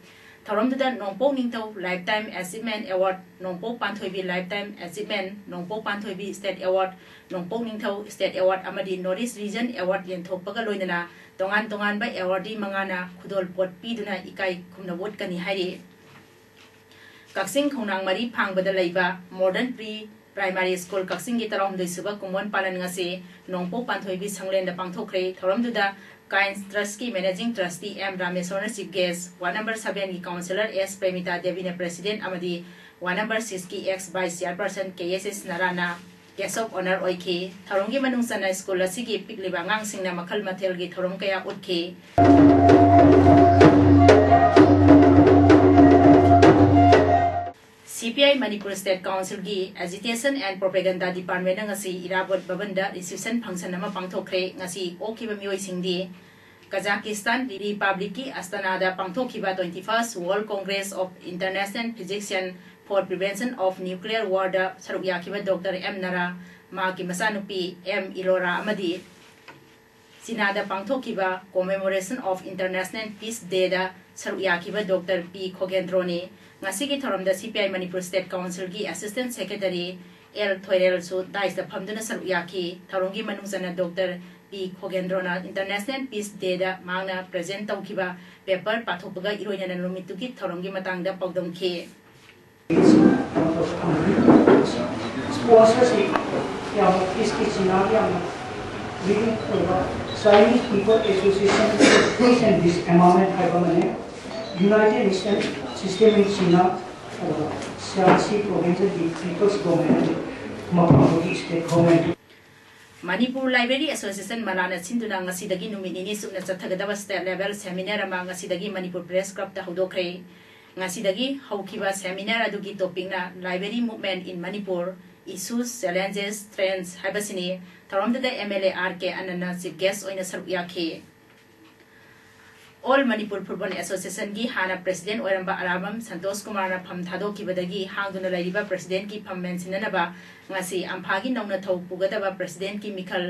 ꯊꯧꯔꯝꯗꯨꯗ ꯅꯣꯡꯄꯣꯛ ꯅꯤꯡꯊꯧ Lifetime Achievement Award, ꯅꯣꯡꯄꯣꯛ ꯄꯥꯟꯊꯣꯏꯕꯤ Lifetime Achievement, ꯅꯣꯡꯄꯣꯛ ꯄꯥꯟꯊꯣꯏꯕꯤ State Award, ꯅꯣꯡꯄꯣꯛ ꯅꯤꯡꯊꯧ State Award ꯑꯃꯗꯤ North East Region Award ꯌꯦꯟꯊꯣꯛꯄꯒ ꯂꯣꯏꯅꯅ ꯇꯣꯉꯥꯟ ꯇꯣꯉꯥꯟꯕ awardee ꯃꯉꯥꯅ ꯈꯨꯗꯣꯜꯄꯣꯠ ꯄꯤꯗꯨꯅ ꯏꯀꯥꯏ ꯈꯨꯝꯅꯕ ꯎꯠꯀꯅꯤ ꯍꯥꯏꯔꯤ꯫ ꯀꯛꯆꯤꯡ ꯈꯣꯡꯅꯥꯡ ꯃꯔꯤ ꯐꯥꯡꯕꯗ ꯂꯩꯕ Modern Pre Primary School ꯀꯛꯆꯤꯡꯒꯤ ꯇꯔꯥꯍꯨꯝꯗꯣꯏ ꯁꯨꯕ ꯀꯨꯝꯑꯣꯟ ꯄꯥꯂꯟ ꯉꯁꯤ ꯅꯣꯡꯄꯣꯛ ꯄꯥꯟꯊꯣꯏꯕꯤ ꯁꯪꯂꯦꯟꯗ ꯄꯥꯡꯊꯣꯛꯈ꯭ꯔꯦ꯫ ꯊꯧꯔꯝꯗꯨꯗ Kinds Trustꯀꯤ managing trustee ꯑꯦꯝ ꯔꯥꯃꯦꯁꯣꯔꯅ chief guest, ward number sevenꯒꯤ councillor ꯑꯦꯁ ꯄ꯭ꯔꯦꯃꯤꯇꯥ ꯗꯦꯕꯤꯅ president ꯑꯃꯗꯤ ward number sixꯀꯤ ex vice chairperson K S S ꯅꯔꯥꯅ guest of honour ꯑꯣꯏꯈꯤ꯫ ꯊꯧꯔꯝꯒꯤ ꯃꯅꯨꯡ ꯆꯟꯅ school ꯑꯁꯤꯒꯤ ꯄꯤꯛꯂꯤꯕ ꯑꯉꯥꯡꯁꯤꯡꯅ ꯃꯈꯜ ꯃꯊꯦꯜꯒꯤ ꯊꯧꯔꯝ ꯀꯌꯥ ꯎꯠꯈꯤ꯫ ꯁꯤ P I Manipur State Councilꯒꯤ Agitation and Propaganda Departmentꯅ ꯉꯁꯤ ꯏꯔꯥꯕꯣꯠ ꯚꯕꯟꯗ reception function ꯑꯃ ꯄꯥꯡꯊꯣꯛꯈ꯭ꯔꯦ꯫ ꯉꯁꯤ ꯑꯣꯛꯈꯤꯕ ꯃꯤꯑꯣꯏꯁꯤꯡꯗꯤ ꯀꯖꯥꯀꯤꯁꯇꯥꯟ ꯔꯤꯄꯥꯕ꯭ꯂꯤꯛꯀꯤ ꯑꯁꯇꯥꯅꯥꯗ ꯄꯥꯡꯊꯣꯛꯈꯤꯕ Twenty First World Congress of International Physicians for Prevention of Nuclear Warꯗ ꯁꯔꯨꯛ ꯌꯥꯈꯤꯕ ꯗꯣꯛꯇꯔ ꯑꯦꯝ ꯅꯔꯥ, ꯃꯍꯥꯛꯀꯤ ꯃꯆꯥꯅꯨꯄꯤ ꯑꯦꯝ ꯏꯂꯣꯔꯥ ꯑꯃꯗꯤ ꯆꯤꯅꯥꯗ ꯄꯥꯡꯊꯣꯛꯈꯤꯕ Commemoration of International Peace Dayꯗ ꯁꯔꯨꯛ ꯌꯥꯈꯤꯕ ꯗꯣꯛꯇꯔ ꯄꯤ ꯈꯣꯒꯦꯟꯗ꯭ꯔꯣꯅꯤ꯫ ꯉꯁꯤꯒꯤ ꯊꯧꯔꯝꯗ ꯁꯤ ꯄꯤ ꯑꯥꯏ ꯃꯅꯤꯄꯨꯔ ꯁ꯭ꯇꯦꯠ ꯀꯥꯎꯟꯁꯤꯜꯒꯤ ꯑꯦꯁꯤꯁꯇꯦꯟꯠ ꯁꯦꯀ꯭ꯔꯦꯇꯔꯤ ꯑꯦꯜ ꯊꯣꯏꯔꯦꯜꯁꯨ ꯗꯥꯏꯁꯇ ꯐꯝꯗꯨꯅ ꯁꯔꯨꯛ ꯌꯥꯈꯤ꯫ ꯊꯧꯔꯝꯒꯤ ꯃꯅꯨꯡ ꯆꯟꯅ ꯗꯣꯛꯇꯔ ꯄꯤ ꯈꯣꯒꯦꯟꯗ꯭ꯔꯣꯅ ꯏꯟꯇꯔꯅꯦꯁꯅꯦꯜ ꯄꯤꯁ ꯗꯦꯗ ꯃꯍꯥꯛꯅ ꯄ꯭ꯔꯦꯖꯦꯟꯠ ꯇꯧꯈꯤꯕ ꯄꯦꯄꯔ ꯄꯥꯊꯣꯛꯄꯒ ꯏꯔꯣꯏꯅꯅ ꯅꯨꯃꯤꯠꯇꯨꯒꯤ ꯊꯧꯔꯝꯒꯤ ꯃꯇꯥꯡꯗ ꯄꯥꯎꯗꯝꯈꯤ꯫ ꯁ꯭ꯄꯣꯟꯁꯔꯁꯤ ꯌꯥꯝꯅ ꯄꯤꯁꯀꯤ ꯆꯤꯅꯥꯒꯤ ꯌꯥꯝꯅ ꯂꯤꯗꯤꯡ ꯑꯣꯏꯕ Chinese People Association Peace and Disarmament ꯍꯥꯏꯕ ꯑꯃꯅꯦ꯫ United Nation System in China, ꯑꯗꯨꯒ Shaanxi Provincial People's Government ꯍꯥꯏꯕ ꯃꯐꯝ ꯑꯗꯨꯒꯤ state government Manipur library association ꯃꯂꯥꯅ ꯁꯤꯟꯗꯨꯅ ꯉꯁꯤꯗꯒꯤ ꯅꯨꯃꯤꯠ ꯅꯤꯅꯤ ꯆꯨꯞꯅ ꯆꯠꯊꯒꯗꯕ ꯁ꯭ꯇꯦꯠ ꯂꯦꯚꯦꯜ ꯁꯦꯃꯤꯅꯥꯔ ꯑꯃ ꯉꯁꯤꯗꯒꯤ ꯃꯅꯤꯄꯨꯔ ꯄ꯭ꯔꯦꯁ ꯀ꯭ꯂꯕꯇ ꯍꯧꯗꯣꯛꯈ꯭ꯔꯦ꯫ ꯉꯁꯤꯗꯒꯤ ꯍꯧꯈꯤꯕ ꯁꯦꯃꯤꯅꯥꯔ ꯑꯗꯨꯒꯤ ꯇꯣꯄꯤꯛꯅ Library Movement in Manipur, Issues, Challenges, Trends ꯍꯥꯏꯕꯁꯤꯅꯤ꯫ ꯊꯧꯔꯝꯗꯨꯗ M L A R K ꯑꯅꯟꯅ ꯆꯤꯐ ꯒꯦꯁ ꯑꯣꯏꯅ ꯁꯔꯨꯛ ꯌꯥꯈꯤ꯫ ꯑꯣꯜ ꯃꯅꯤꯄꯨꯔ ꯐꯨꯠꯕꯣꯜ ꯑꯦꯁꯣꯁꯤꯌꯦꯁꯟꯒꯤ ꯍꯥꯟꯅ ꯄ꯭ꯔꯦꯁꯤꯗꯦꯟꯠ ꯑꯣꯏꯔꯝꯕ ꯑꯔꯥꯕꯝ ꯁꯟꯇꯣꯁ ꯀꯨꯃꯥꯔꯅ ꯐꯝ ꯊꯥꯗꯣꯛꯈꯤꯕꯗꯒꯤ ꯍꯥꯡꯗꯨꯅ ꯂꯩꯔꯤꯕ ꯄ꯭ꯔꯦꯁꯤꯗꯦꯟꯠꯀꯤ ꯐꯝ ꯃꯦꯟꯁꯤꯟꯅꯅꯕ ꯉꯁꯤ ꯑꯝꯐꯥꯒꯤ ꯅꯧꯅ ꯊꯧ ꯄꯨꯒꯗꯕ ꯄ꯭ꯔꯦꯁꯤꯗꯦꯟꯠꯀꯤ ꯃꯤꯈꯜ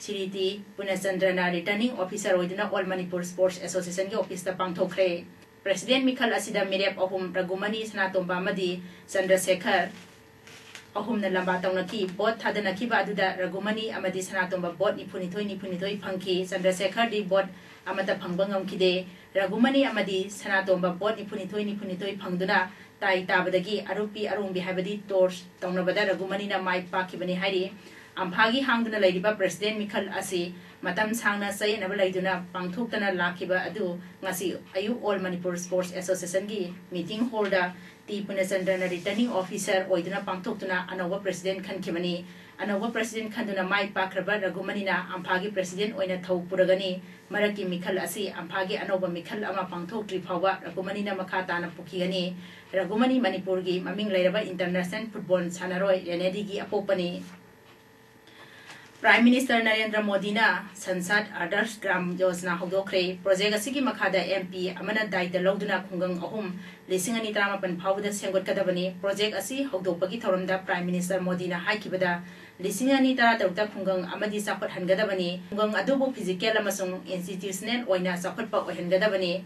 ꯁꯤꯔꯤ ꯇꯤ ꯄꯨꯅꯆꯟꯗ꯭ꯔꯅ ꯔꯤꯇꯔꯅꯤꯡ ꯑꯣꯐꯤꯁꯔ ꯑꯣꯏꯗꯨꯅ ꯑꯣꯜ ꯃꯅꯤꯄꯨꯔ ꯁ꯭ꯄꯣꯔꯠꯁ ꯑꯦꯁꯣꯁꯤꯌꯦꯁꯟꯒꯤ ꯑꯣꯐꯤꯁꯇ ꯄꯥꯡꯊꯣꯛꯈ꯭ꯔꯦ꯫ ꯄ꯭ꯔꯦꯁꯤꯗꯦꯟꯠ ꯃꯤꯈꯜ ꯑꯁꯤꯗ ꯃꯤꯔꯦꯞ ꯑꯍꯨꯝ, ꯔꯘꯨꯃꯅꯤ, ꯁꯅꯥꯇꯣꯝꯕ ꯑꯃꯗꯤ ꯆꯟꯗ꯭ꯔꯁꯦꯈꯔ, ꯑꯍꯨꯝꯅ ꯂꯝꯕꯥ ꯇꯧꯅꯈꯤ꯫ ꯚꯣꯠ ꯊꯥꯗꯅꯈꯤꯕ ꯑꯗꯨꯗ ꯔꯘꯨꯃꯅꯤ ꯑꯃꯗꯤ ꯁꯅꯥꯇꯣꯝꯕ ꯚꯣꯠ ꯅꯤꯐꯨꯅꯤꯊꯣꯏ, ꯅꯤꯐꯨꯅꯤꯊꯣꯏ ꯐꯪꯈꯤ꯫ ꯆꯟꯗ꯭ꯔꯁꯦꯈꯔꯗꯤ ꯚꯣꯠ ꯑꯃꯠꯇ ꯐꯪꯕ ꯉꯝꯈꯤꯗꯦ꯫ ꯔꯘꯨꯃꯅꯤ ꯑꯃꯗꯤ ꯁꯅꯥꯇꯣꯝꯕ ꯚꯣꯠ ꯅꯤꯐꯨꯅꯤꯊꯣꯏ, ꯅꯤꯐꯨꯅꯤꯊꯣꯏ ꯐꯪꯗꯨꯅ ꯇꯥꯏ ꯇꯥꯕꯗꯒꯤ ꯑꯔꯨꯞꯄꯤ ꯑꯔꯣꯡꯕꯤ ꯍꯥꯏꯕꯗꯤ ꯇꯣꯁ ꯇꯧꯅꯕꯗ ꯔꯘꯨꯃꯅꯤꯅ ꯃꯥꯏ ꯄꯥꯛꯈꯤꯕꯅꯤ ꯍꯥꯏꯔꯤ꯫ ꯑꯝꯐꯥꯒꯤ ꯍꯥꯡꯗꯨꯅ ꯂꯩꯔꯤꯕ ꯄ꯭ꯔꯦꯁꯤꯗꯦꯟꯠ ꯃꯤꯈꯜ ꯑꯁꯤ ꯃꯇꯝ ꯁꯥꯡꯅ ꯆꯌꯦꯠꯅꯕ ꯂꯩꯗꯨꯅ ꯄꯥꯡꯊꯣꯛꯇꯅ ꯂꯥꯛꯈꯤꯕ ꯑꯗꯨ ꯉꯁꯤ ꯑꯌꯨꯛ ꯑꯣꯜ ꯃꯅꯤꯄꯨꯔ ꯁ꯭ꯄꯣꯔꯠꯁ ꯑꯦꯁꯣꯁꯤꯌꯦꯁꯟꯒꯤ ꯃꯤꯇꯤꯡ ꯍꯣꯜꯗ ꯇꯤ ꯄꯨꯅꯆꯟꯗ꯭ꯔꯅ ꯔꯤꯇꯔꯅꯤꯡ ꯑꯣꯐꯤꯁꯔ ꯑꯣꯏꯗꯨꯅ ꯄꯥꯡꯊꯣꯛꯇꯨꯅ ꯑꯅꯧꯕ ꯄ꯭ꯔꯦꯁꯤꯗꯦꯟꯠ ꯈꯟꯈꯤꯕꯅꯤ꯫ ꯑꯅꯧꯕ ꯄ꯭ꯔꯦꯁꯤꯗꯦꯟꯠ ꯈꯟꯗꯨꯅ ꯃꯥꯏ ꯄꯥꯛꯈ꯭ꯔꯕ ꯔꯘꯨꯃꯅꯤꯅ ꯑꯝꯐꯥꯒꯤ ꯄ꯭ꯔꯦꯁꯤꯗꯦꯟꯠ ꯑꯣꯏꯅ ꯊꯧ ꯄꯨꯔꯒꯅꯤ꯫ ꯃꯔꯛꯀꯤ ꯃꯤꯈꯜ ꯑꯁꯤ ꯑꯝꯐꯥꯒꯤ ꯑꯅꯧꯕ ꯃꯤꯈꯜ ꯑꯃ ꯄꯥꯡꯊꯣꯛꯇ꯭ꯔꯤ ꯐꯥꯎꯕ ꯔꯘꯨꯃꯅꯤꯅ ꯃꯈꯥ ꯇꯥꯅ ꯄꯨꯈꯤꯒꯅꯤ꯫ ꯔꯘꯨꯃꯅꯤ ꯃꯅꯤꯄꯨꯔꯒꯤ ꯃꯃꯤꯡ ꯂꯩꯔꯕ ꯏꯟꯇꯔꯅꯦꯁꯅꯦꯜ ꯐꯨꯠꯕꯣꯜ ꯁꯥꯟꯅꯔꯣꯏ ꯔꯦꯅꯦꯗꯤꯒꯤ ꯑꯄꯣꯛꯄꯅꯤ꯫ Prime Minister ꯅꯔꯦꯟꯗ꯭ꯔ ꯃꯣꯗꯤꯅ ꯁꯟꯁꯥꯗ ꯑꯥꯗꯔꯁ ꯒ꯭ꯔꯥꯝ ꯌꯣꯖꯅꯥ ꯍꯧꯗꯣꯛꯈ꯭ꯔꯦ꯫ ꯄ꯭ꯔꯣꯖꯦꯛ ꯑꯁꯤꯒꯤ ꯃꯈꯥꯗ M P ꯑꯃꯅ ꯗꯥꯏꯇ ꯂꯧꯗꯨꯅ ꯈꯨꯡꯒꯪ ꯑꯍꯨꯝ ꯂꯤꯁꯤꯡ ꯑꯅꯤ ꯇꯔꯥꯃꯥꯄꯟ ꯐꯥꯎꯕꯗ ꯁꯦꯝꯒꯠꯀꯗꯕꯅꯤ꯫ ꯄ꯭ꯔꯣꯖꯦꯛ ꯑꯁꯤ ꯍꯧꯗꯣꯛꯄꯒꯤ ꯊꯧꯔꯝꯗ Prime Minister ꯃꯣꯗꯤꯅ ꯍꯥꯏꯈꯤꯕꯗ, ꯂꯤꯁꯤꯡ ꯑꯅꯤ ꯇꯔꯥꯇꯔꯨꯛꯇ ꯈꯨꯡꯒꯪ ꯑꯃꯗꯤ ꯆꯥꯎꯈꯠꯍꯟꯒꯗꯕꯅꯤ꯫ ꯈꯨꯡꯒꯪ ꯑꯗꯨꯕꯨ physical ꯑꯃꯁꯨꯡ institutional ꯑꯣꯏꯅ ꯆꯥꯎꯈꯠꯄ ꯑꯣꯏꯍꯟꯒꯗꯕꯅꯤ꯫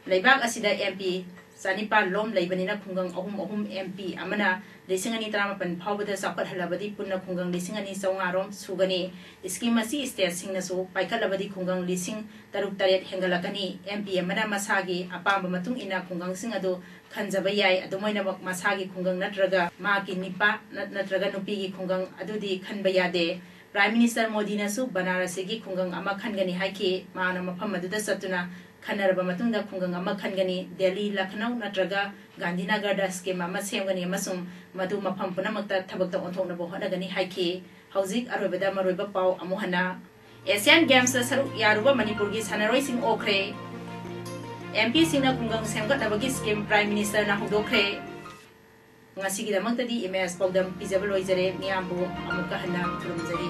ꯂꯩꯕꯥꯛ ꯑꯁꯤꯗ M P ꯆꯅꯤꯄꯥꯜ ꯂꯣꯝ ꯂꯩꯕꯅꯤꯅ ꯈꯨꯡꯒꯪ ꯑꯍꯨꯝ ꯑꯍꯨꯝ M P ꯑꯃꯅ ꯂꯤꯁꯤꯡ ꯑꯅꯤ ꯇꯔꯥꯃꯥꯄꯟ ꯐꯥꯎꯕꯗ ꯆꯥꯎꯈꯠꯍꯜꯂꯕꯗꯤ ꯄꯨꯟꯅ ꯈꯨꯡꯒꯪ ꯂꯤꯁꯤꯡ ꯑꯅꯤ ꯆꯥꯝꯃꯉꯥ ꯔꯣꯝ ꯁꯨꯒꯅꯤ꯫ Scheme ꯑꯁꯤ stateꯁꯤꯡꯅꯁꯨ ꯄꯥꯏꯈꯠꯂꯕꯗꯤ ꯈꯨꯡꯒꯪ ꯂꯤꯁꯤꯡ ꯇꯔꯨꯛ ꯇꯔꯦꯠ ꯍꯦꯟꯒꯠꯂꯛꯀꯅꯤ꯫ M P ꯑꯃꯅ ꯃꯁꯥꯒꯤ ꯑꯄꯥꯝꯕ ꯃꯇꯨꯡ ꯏꯟꯅ ꯈꯨꯡꯒꯪꯁꯤꯡ ꯑꯗꯨ ꯈꯟꯖꯕ ꯌꯥꯏ꯫ ꯑꯗꯨꯝ ꯑꯣꯏꯅꯃꯛ ꯃꯁꯥꯒꯤ ꯈꯨꯡꯒꯪ ꯅꯠꯇ꯭ꯔꯒ ꯃꯍꯥꯛꯀꯤ ꯅꯤꯄꯥ ꯅꯠ-, ꯅꯠꯇ꯭ꯔꯒ ꯅꯨꯄꯤꯒꯤ ꯈꯨꯡꯒꯪ ꯑꯗꯨꯗꯤ ꯈꯟꯕ ꯌꯥꯗꯦ꯫ Prime Minister ꯃꯣꯗꯤꯅꯁꯨ ꯕꯅꯥꯔꯁꯤꯒꯤ ꯈꯨꯡꯒꯪ ꯑꯃ ꯈꯟꯒꯅꯤ ꯍꯥꯏꯈꯤ꯫ ꯃꯍꯥꯛꯅ ꯃꯐꯝ ꯑꯗꯨꯗ ꯆꯠꯇꯨꯅ ꯈꯟꯅꯔꯕ ꯃꯇꯨꯡꯗ ꯈꯨꯡꯒꯪ ꯑꯃ ꯈꯟꯒꯅꯤ꯫ ꯗꯦꯜꯂꯤ, ꯂꯈꯅꯧ ꯅꯠꯇ꯭ꯔꯒ ꯒꯥꯟꯙꯤꯅꯒꯔꯗ scheme ꯑꯃ ꯁꯦꯝꯒꯅꯤ ꯑꯃꯁꯨꯡ ꯃꯗꯨ ꯃꯐꯝ ꯄꯨꯝꯅꯃꯛꯇ ꯊꯕꯛꯇ ꯑꯣꯟꯊꯣꯛꯅꯕ ꯍꯣꯠꯅꯒꯅꯤ ꯍꯥꯏꯈꯤ꯫ ꯍꯧꯖꯤꯛ ꯑꯔꯣꯏꯕꯗ ꯃꯔꯨꯑꯣꯏꯕ ꯄꯥꯎ ꯑꯃꯨꯛ ꯍꯟꯅ꯫ Asian Gamesꯇ ꯁꯔꯨꯛ ꯌꯥꯔꯨꯕ ꯃꯅꯤꯄꯨꯔꯒꯤ ꯁꯥꯟꯅꯔꯣꯏꯁꯤꯡ ꯑꯣꯛꯈ꯭ꯔꯦ꯫ M Pꯁꯤꯡꯅ ꯈꯨꯡꯒꯪ ꯁꯦꯝꯒꯠꯅꯕꯒꯤ scheme Prime Ministerꯅ ꯍꯧꯗꯣꯛꯈ꯭ꯔꯦ꯫ ꯉꯁꯤꯒꯤꯗꯃꯛꯇꯗꯤ ꯏꯃꯦꯖ ꯄꯥꯎꯗꯝ ꯄꯤꯖꯕ ꯂꯣꯏꯖꯔꯦ꯫ ꯃꯤꯌꯥꯝꯕꯨ ꯑꯃꯨꯛꯀ ꯍꯟꯅ ꯈꯨꯔꯨꯝꯖꯔꯤ꯫